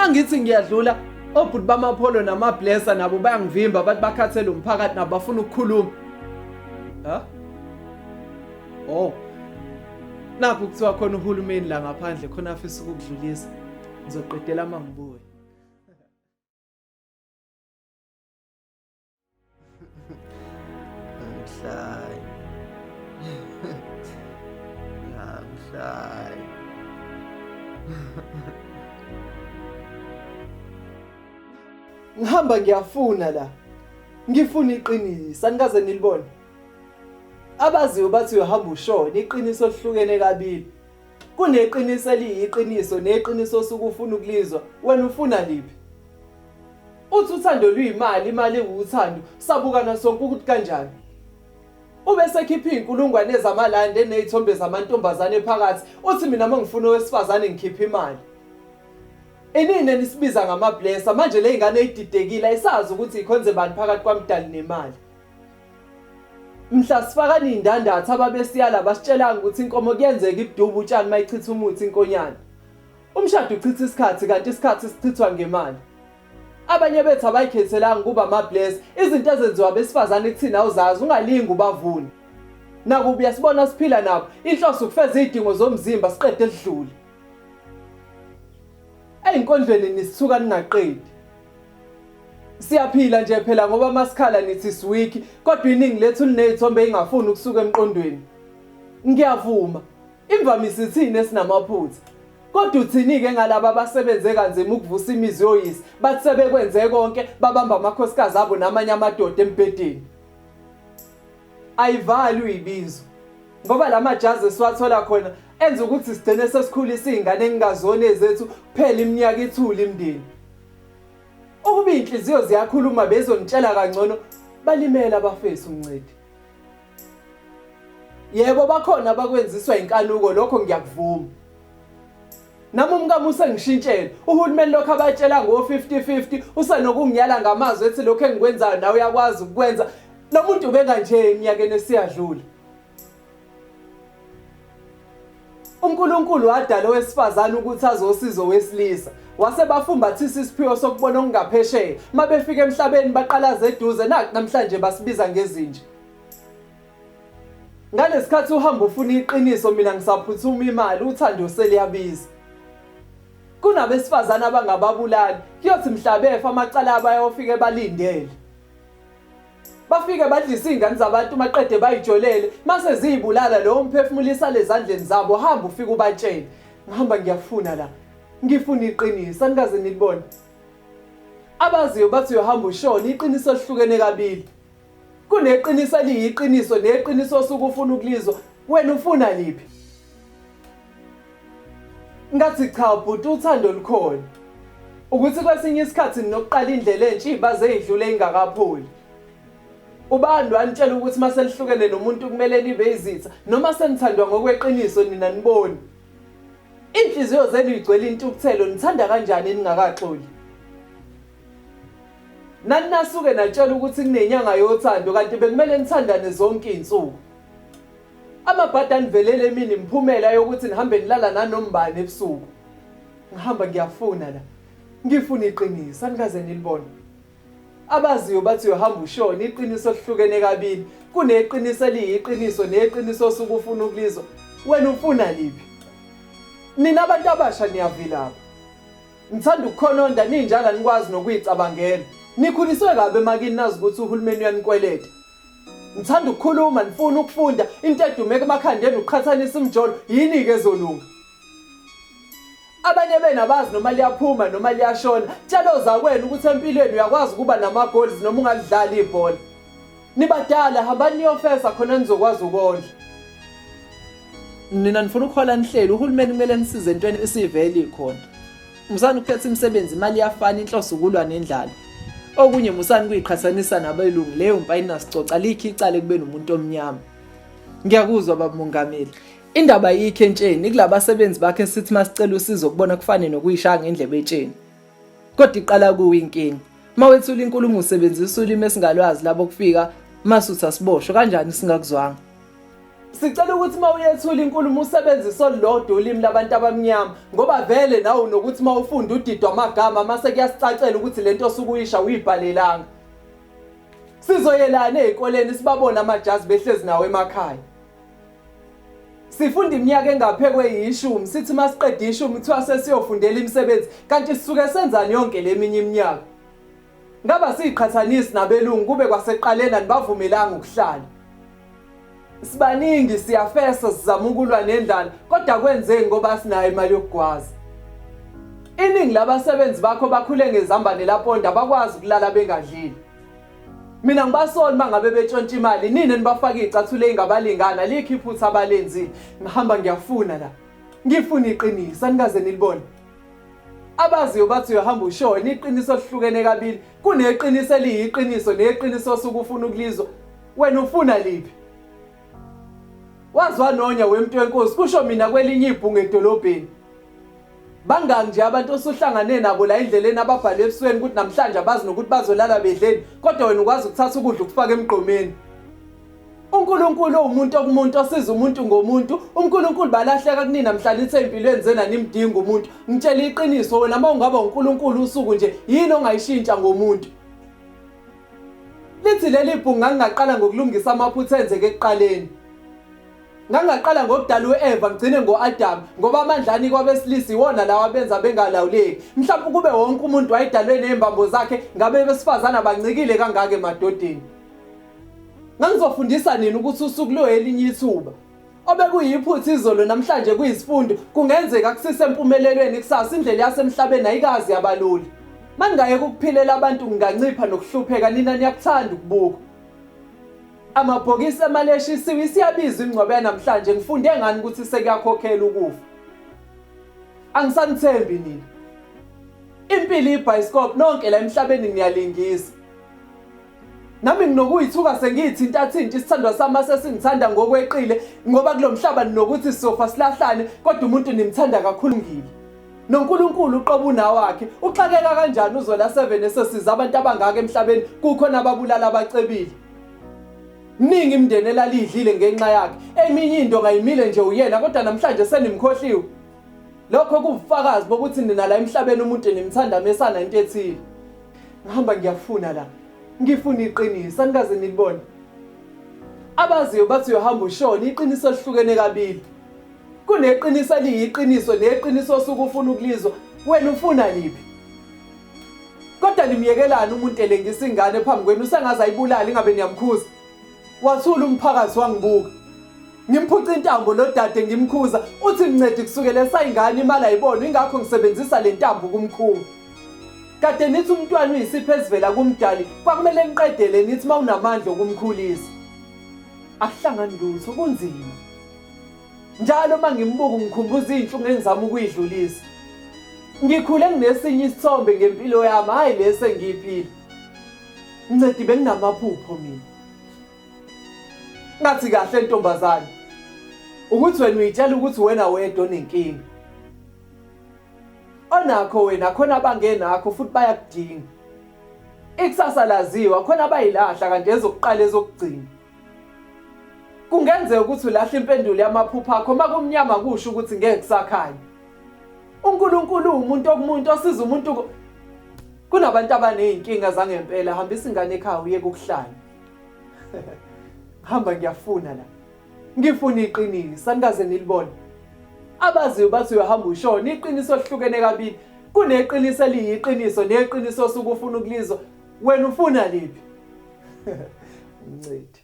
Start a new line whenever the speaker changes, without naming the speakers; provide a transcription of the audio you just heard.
Mangithi ngiyadlula obhuti bamapholo namablesser nabo bayangivimba bathi bakhathele umphakathi nabo bafuna ukukhuluma. Ha? Oh. Nakhu kuthiwa khona uhulumeni la ngaphandle khona afisa ukukudlulisa. Ngizoqedela mangibuye.
Angihlayi. Angihlayi.
Ngihamba ngiyafuna la. Ngifuna iqiniso, anikaze nilibone. Abaziyo bathi uyohamba ushone, iqiniso lihlukene kabili. Kuneqiniso eliyiqiniso neqiniso osuke ufuna ukulizwa, wena ufuna liphi? Uthi uthando luyimali, imali iwuthando, sabukana sonke ukuthi kanjani. Ube sekhipha izinkulungwane zamalandi enezithombe zamantombazane phakathi, uthi mina uma ngifuna owesifazane ngikhipha imali. Inini enisibiza ngamablesser, manje le ngane ididekile ayisazi ukuthi ikhonze bani phakathi kwamdali nemali. Mhla sifakana iy'ndandatho ababesiyala basitshelanga ukuthi inkomo kuyenzeka ibuduba utshani uma ichitha umuthi inkonyane. Umshado uchitha isikhathi kanti isikhathi sichithwa ngemali. Abanye bethu abayikhethelanga ukuba ama-bless, izinto ezenziwa abesifazane kuthina awuzazi, ungalingi ubavune. Nakuba uyasibona siphila nabo, inhloso ukufeza iy'dingo zomzimba siqede sidlule. Ey'nkondlweni nisithuka ningaqedi. Siyaphila nje phela ngoba masikhala nithi siwiki kodwa iningi lethu linezithombe ey'ngafuni ukusuka emqondweni. Ngiyavuma, imvamisa ithina esinamaphutha. Kodwa uthini-ke ngalaba abasebenze kanzima ukuvusa imizi yoyise, bathi sebekwenze konke babamba amakhosikazi abo namanye amadoda embhedeni? Ayivali uyibizo ngoba la majazi esiwathola khona enza ukuthi sigcine sesikhulisa iy'ngane engingazona ezethu kuphela iminyaka ithule imindeni. Ukuba iy'nhliziyo ziyakhuluma bezonitshela kangcono balimele abafethu Mncedi. Yebo bakhona abakwenziswa inkanuko lokho ngiyakuvuma. Nami umkami usengishintshele. Uhulumeni lokho abatshela ngo-50-50 usenokungiyala ngamazwi ethi lokho engikwenzayo nawe uyakwazi ukukwenza. Lo muntu ubekanje eminyakeni esiyadlula. UNkulunkulu wadala owesifazane ukuthi azosiza owesilisa. Wase bafumbathisa isiphiwo sokubona okungaphesheya. Uma befika emhlabeni baqalaza eduze naku namhlanje basibiza ngezinja. Ngalesikhathi uhamba ufuna iqiniso mina ngisaphuthuma imali uthando seliyabiza. Kunabesifazane abangababulali kuyothi mhla befa amacala abo ayofike balindele. Bafike badlisa iy'ngane zabantu maqede bayijolele mase ziyibulala lowo mphefumulo isale ezandleni zabo hamba ufike ubatshele. Ngihamba ngiyafuna la. Ngifuna iqiniso anikaze nilibone. Abaziyo bathi uyohamba ushone iqiniso lihlukene kabili. Kuneqiniso eliyiqiniso neqiniso osuke ufuna ukulizwa wena ufuna liphi? Ngathi cha bhuti uthando lukhona. Ukuthi kwesinye isikhathi ninokuqala indlela entsha ibaze idlule ingakapholi. Ubani wanitshela ukuthi uma senihlukene nomuntu kumele nibe izitha noma senithandwa ngokweqiniso nina niboni. Inhliziyo zenu igcwele intukuthelo nithanda kanjani ningakaxoli? Nani nasuke natshela ukuthi kunenyanga yothando kanti bekumele nithandane zonke izinsuku. Amabhadi anivelele emini imiphumela yokuthi nihambe nilala nanombani ebusuku. Ngihamba ngiyafuna la. Ngifuna iqiniso anikaze nilibone. Abaziyo bathi uyohamba ushone iqiniso lihlukene kabili. Kuneqiniso eliyiqiniso neqiniso osuke ufuna ukulizwa. Wena ufuna liphi? Nina abantu abasha niyavilapha. Ngithanda ukukhononda ninjalo anikwazi nokuyicabangela. Nikhuliswe kabi emakini nazi ukuthi uhulumeni uyanikweleta. Ngithanda ukukhuluma nifuna ukufunda into edume emakhanda enu uqhathanisa umjolo yini ke ezolunga. Abanye benu abazi noma liyaphuma noma liyashona. Tshela ozakwenu ukuthi empilweni uyakwazi ukuba nama-goals noma ungalidlali ibhola. Nibadala hambani niyofesa khona nizokwazi ukondla. Nina nifuna ukuhola nihleli uhulumeni kumele nisize entweni esivele ikhona. Musani ukukhetha imisebenzi imali iyafana inhloso ukulwa nendlala. Okunye musani kuyiqhathanisa nabelungu leyo mpa inasicoca likho icala ekubeni umuntu omnyama. Ngiyakuzwa baba mongameli. Indaba ayikho entsheni kulabasebenzi bakhe sithi masicela usizo kubona kufane nokuyishaya ngendlebe etsheni. Kodwa iqala kuwe inkinga. Mawethula inkulumo usebenzisa ulimi esingalwazi labo kufika masuthi asiboshwe kanjani singakuzwanga. Sicela ukuthi uma uyethula inkulumo usebenzise olulodwa ulimi labantu abamnyama ngoba vele nawe unokuthi uma ufunda udidwa amagama mase kuyasicacela ukuthi lento osuke uyisha uyibhalelanga. Sizoyelana ezikoleni sibabone amajazi behlezi nawo emakhaya. Sifunda iminyaka engaphekwe yishumi sithi masiqeda ishumi kuthiwa sesiyofundela imisebenzi kanti sisuke senzani yonke le minye iminyaka. Ngaba siyiqhathanisi nabelungu kube kwasekuqaleni anibavumelanga ukuhlala. Sibaningi siyafesa sizama ukulwa nendlala kodwa kwenzeki ngoba sinayo imali yokugwaza. Iningi labasebenzi bakho bakhule ngezambane laponda abakwazi ukulala bengadlile. Mina ngibasoli mangabe betshontsha imali nini nibafaka izicathulo ezingabalingana alikho iphutha abalenzile. Ngihamba ngiyafuna la. Ngifuna iqiniso anikaze nilibone. Abaziyo bathi uyohamba ushone iqiniso lihlukene kabili kuneqiniso eliyiqiniso neqiniso osuke ufuna ukulizwa wena ufuna liphi wazwa nonya wemntu wenkosi kusho mina kwelinye ibhungu edolobheni bangaki nje abantu osuhlangane nabo la endleleni ababhalwe ebusweni ukuthi namhlanje abazi nokuthi bazolala bedleni kodwa wena ukwazi ukuthatha ukudla ukufaka emgqomeni uNkulunkulu uwumuntu okumuntu osiza umuntu ngomuntu uNkulunkulu balahleka kunina mhla nithe empilweni zena nimdinga umuntu ngitshela iqiniso wena uma ungaba uNkulunkulu usuku nje yini ongayishintsha ngomuntu lithi leli bhungu ngangingaqala ngokulungisa amaphutha enzeke ekuqaleni Ngangaqala ngokudala u-Eva ngigcine ngo-Adamu ngoba amandla anikwa abesilisa iwona lawa abenza bengalawuleki. Mhlawumbe kube wonke umuntu wayedalwe nezimbambo zakhe ngabe besifazane abancikile kangaka emadodeni. Ngangizofundisa nini ukuthi usuku luyelinye ithuba. Obekuyiphutha izolo namhlanje kuyisifundo kungenzeka kusise empumelelweni kusasa indlela yasemhlabeni ayikazi yabalula. Maningayeka ukuphilela abantu ngingancipha nokuhlupheka nina niyakuthanda ukubuka. Amabhokisi emali eshisiwe isiyabiza imingcwabo yanamhlanje ngifunde ngani ukuthi sekuyakhokhela ukufa. Angisanithembi nina. Impilo ibhayisikobho nonke la emhlabeni niyalingisa. Nami nginokuyithuka sengiyithintathinta isithandwa sami sesingithanda ngokweqile ngoba kulomhlaba ninokuthi sizofa silahlane kodwa umuntu nimthanda kakhulu ngile. NoNkulunkulu uqobo unawakhe uxakeka kanjani uzola 7 esesiza abantu abangaka emhlabeni kukhona ababulala abacebile. Mningi imindeni elalidlile ngenxa yakhe. Eminye into ngayimile nje uyena kodwa namhlanje senimkhohliwe. Lokho kuwubufakazi bokuthi nina la emhlabeni umuntu nimthanda mesana into ethile. Ngihamba ngiyafuna la. Ngifuna iqiniso anikaze nilibone. Abaziyo bathi uyohamba ushone iqiniso lihlukene kabili. Kuneqiniso eliyiqiniso neqiniso osuke ufuna ukulizwa. Wena ufuna liphi? Kodwa nimyekelani umuntu elengisa ingane phambi kwenu usengaze ayibulale ingabe niyamkhuza. Wathula umphakathi wangibuka. Ngimphuca intambo lo dade ngimkhuza uthi mncedi kusukela esayingane imali ayibona ingakho ngisebenzisa le ntambo ukumkhunga. Kade nithi umntwana uyisipho esivela kumdali kwakumele niqedele nithi mawunamandla okumkhulisa. Akuhlangani lutho kunzima. Njalo uma ngimbuka ngikhumbuza izinhlungu engizama ukuyidlulisa. Ngikhule nginesinye isithombe ngempilo yami hhayi lesi engiyiphila. Ncedi benginamaphupho mina. Ngathi kahle ntombazane ukuthi wena uyitshela ukuthi wena wedwa onenkinga. Onakho wena khona abangenakho futhi bayakudinga. Ikusasa laziwa khona abayilahla kanti ezokuqala ezokugcina. Kungenzeka ukuthi ulahle impendulo yamaphupho akho uma kumnyama kusho ukuthi ngeke kusakhanya. uNkulunkulu uwumuntu okumuntu osiza umuntu kunabantu abanezinkinga zangempela hambisa ingane ekhaya uye kukuhlanya. Hamba ngiyafuna la. Ngifuna iqiniso anikaze nilibone. Abaziyo bathi uyohamba ushone iqiniso lihlukene kabili. Kuneqiniso eliyiqiniso neqiniso osuke ufuna ukulizwa. Wena ufuna liphi? Mncedi.